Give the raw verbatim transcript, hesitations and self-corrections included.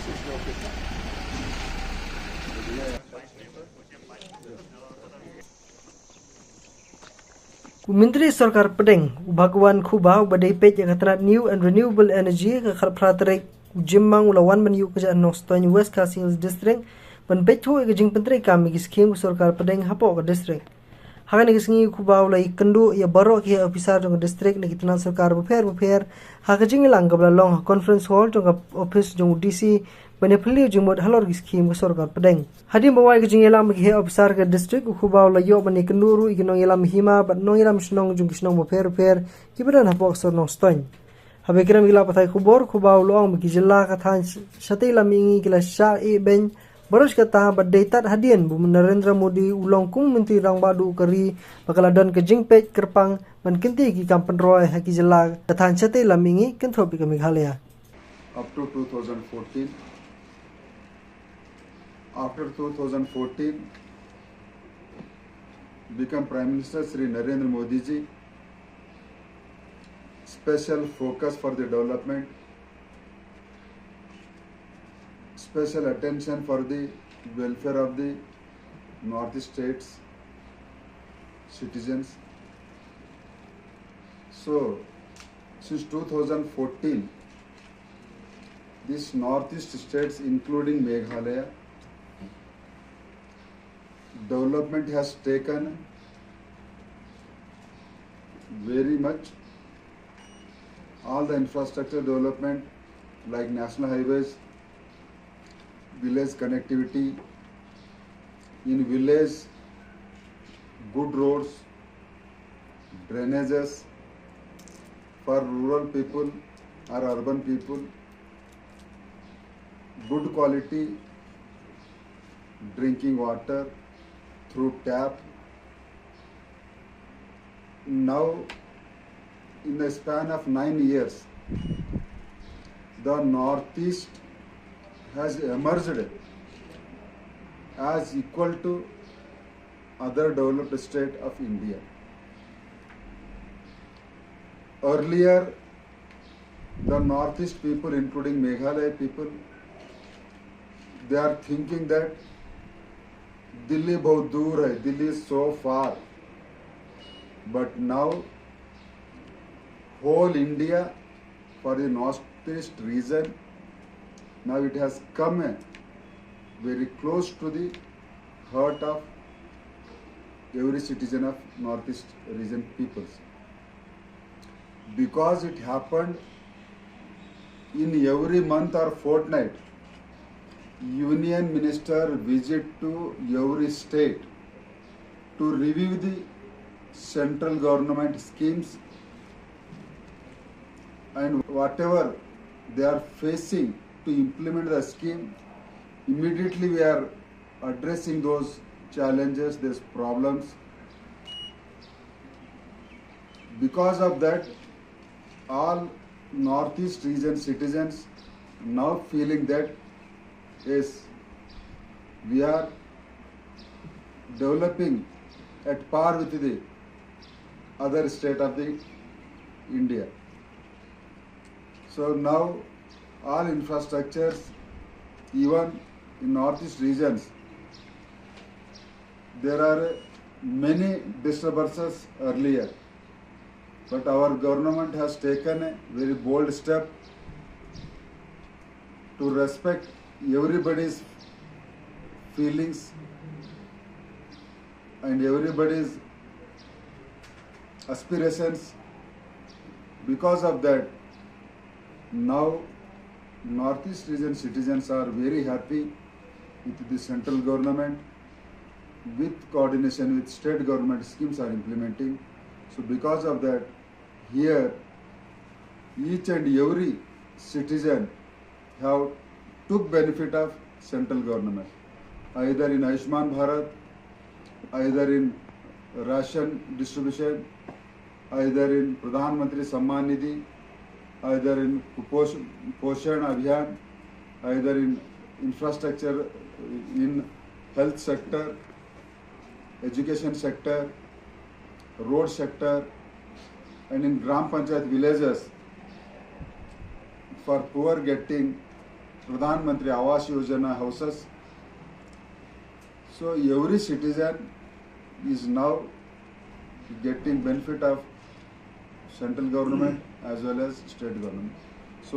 U Myntri Sorkar Pdeng, u Bhagwan Khuba, uba dei peit ïa ka tnat New and Renewable Energy, ka khatphra tarik u Jymmang u la wan ban ïuh ka jaka Nongstoiñ, West Khasi Hills District, ban peit thuh ïa ka jingpyntreikam ïa ki skhim ka Sorkar Pdeng hapoh ka district. Ha kane ka sngi u Khuba u la ïakynduh ïa baroh ki heh ophisar jong ka district na ki tnat sorkar bapher bapher ha ka jingïalang kaba la long ha Conference Hall jong ka ophis jong u D C, ban ïaphylliew jingmut halor ki skhim ka Sorkar Pdeng. Hadien ba wai ka jingïalang bad ki heh ophisar ka district, u Khuba u la ïoh ban ïakynduh ruh ïa ki nongïalam hima bad nongïalam shnong jong ki shnong bapher bapher kiba don hapoh ka sor Nongstoiñ. Haba ïakren bad ki lad pathai khubor, u Khuba u la ong ba ki jylla ka thaiñ shatei lam mihngi ki la shah ïeh beiñ baroh shi katta, bad dei tad hadien ba u Narendra Modi u long kum u Myntri Rangbah Duh ka ri ba ka la don ka jingpeit kyrpang ban kyntiew ïa ki kam pynroi ha ki jylla ka thaiñ shatei lam mihngi, kynthup ïa ka Meghalaya. Up to two thousand fourteen, after two thousand fourteen, become Prime Minister Shri Narendra Modi ji, special focus for the development, special attention for the welfare of the Northeast states citizens. So, since two thousand fourteen, these Northeast states, including Meghalaya, development has taken very much. All the infrastructure development like national highways, village connectivity, in village, good roads, drainages for rural people or urban people, good quality drinking water through tap. Now, in the span of nine years, the Northeast has emerged as equal to other developed state of India. Earlier, the Northeast people, including Meghalaya people, they are thinking that Delhi bahut dur hai, Delhi is so far. But now, whole India, for the Northeast region, now it has come a very close to the heart of every citizen of Northeast region peoples. Because it happened in every month or fortnight, Union Minister visit to every state to review the central government schemes and whatever they are facing to implement the scheme. Immediately we are addressing those challenges, these problems. Because of that, all Northeast region citizens now feeling that, yes, we are developing at par with the other state of the India. So now all infrastructures, even in Northeast regions, there are many disturbances earlier, but our government has taken a very bold step to respect everybody's feelings and everybody's aspirations. Because of that, now Northeast region citizens are very happy with the central government, with coordination with state government schemes are implementing. So because of that, here each and every citizen have took benefit of central government, either in Ayushman Bharat, either in ration distribution, either in Pradhan Mantri Samman Nidhi, either in Kuposh-, Poshan Abhiyan, either in infrastructure, in health sector, education sector, road sector, and in Gram Panchayat villages for poor getting Pradhan Mantri Awas Yojana houses. So every citizen is now getting benefit of central government as well as state government.